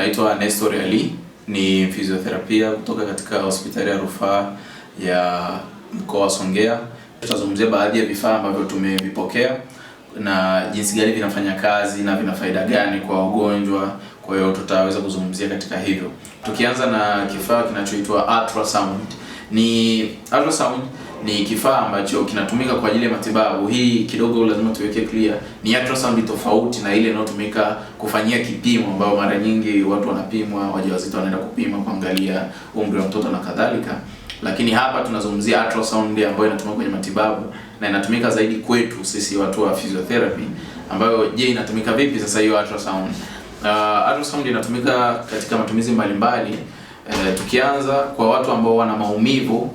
Naitwa Nestor Ali, ni physiotherapia kutoka katika hospitali ya rufaa ya mkoa wa Songea. Tutazungumzia baadhi ya vifaa ambavyo tumevipokea na jinsi gani vinafanya kazi na vina faida gani kwa wagonjwa. Kwa hiyo tutaweza kuzungumzia katika hivyo, tukianza na kifaa kinachoitwa ultrasound. Ni ultrasound ni kifaa ambacho kinatumika kwa ajili ya matibabu. Hii kidogo lazima tuweke clear, ni ultrasound tofauti na ile inayotumika kufanyia kipimo, ambayo mara nyingi watu wanapimwa, wajawazito wanaenda kupima kuangalia umri wa mtoto na kadhalika. Lakini hapa tunazungumzia ultrasound ambayo inatumika kwenye matibabu na inatumika zaidi kwetu sisi watu wa physiotherapy, ambayo je, inatumika vipi sasa hiyo ultrasound? Ultrasound inatumika katika matumizi mbalimbali. Tukianza kwa watu ambao wana maumivu,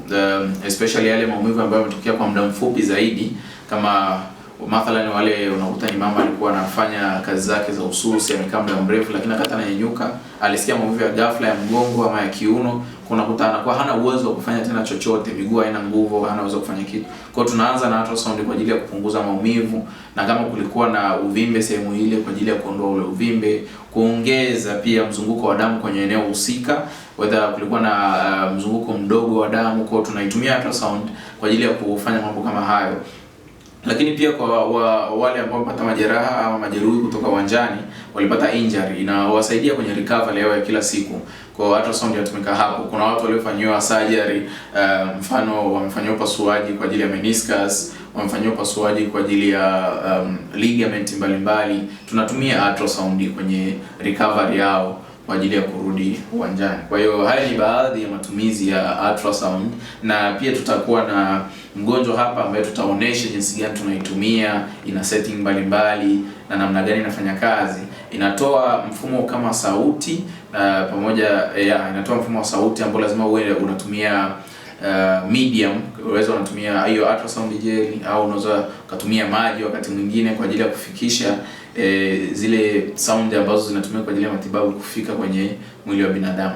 especially yale maumivu ambayo yametokea kwa muda mfupi zaidi, kama mathalan wale unakuta ni mama alikuwa anafanya kazi zake za ususi, amekaa muda mrefu, lakini akati ananyanyuka alisikia maumivu ya ghafla ya mgongo ama ya kiuno, unakuta anakuwa hana uwezo wa kufanya tena chochote, miguu haina nguvu, hana uwezo wa kufanya kitu. Kwa hiyo tunaanza na ultrasound kwa ajili ya kupunguza maumivu, na kama kulikuwa na uvimbe sehemu ile, kwa ajili ya kuondoa ule uvimbe, kuongeza pia mzunguko wa damu kwenye eneo husika, whether kulikuwa na mzunguko mdogo wa damu. Kwa hiyo tunaitumia ultrasound kwa ajili ya kufanya mambo kama hayo. Lakini pia kwa wale ambao wamepata majeraha ama majeruhi kutoka uwanjani, walipata injury, inawasaidia kwenye recovery yao ya kila siku. Kwa hiyo ultrasound inatumika hapo. Kuna watu waliofanyiwa surgery, mfano wamefanyiwa upasuaji kwa ajili ya meniscus, wamefanyiwa upasuaji kwa ajili ya ligament mbalimbali. Tunatumia ultrasound kwenye recovery yao kwa ajili ya kurudi uwanjani. Kwa hiyo haya ni baadhi ya matumizi ya ultrasound, na pia tutakuwa na mgonjwa hapa ambaye tutaonesha jinsi gani tunaitumia, ina setting mbalimbali na namna gani inafanya kazi. Inatoa mfumo kama sauti na pamoja ya inatoa mfumo wa sauti ambao lazima uwe unatumia medium, unaweza unatumia hiyo ultrasound gel au unaweza ukatumia maji wakati mwingine kwa ajili ya kufikisha zile sound ambazo zinatumika kwa ajili ya matibabu kufika kwenye mwili wa binadamu.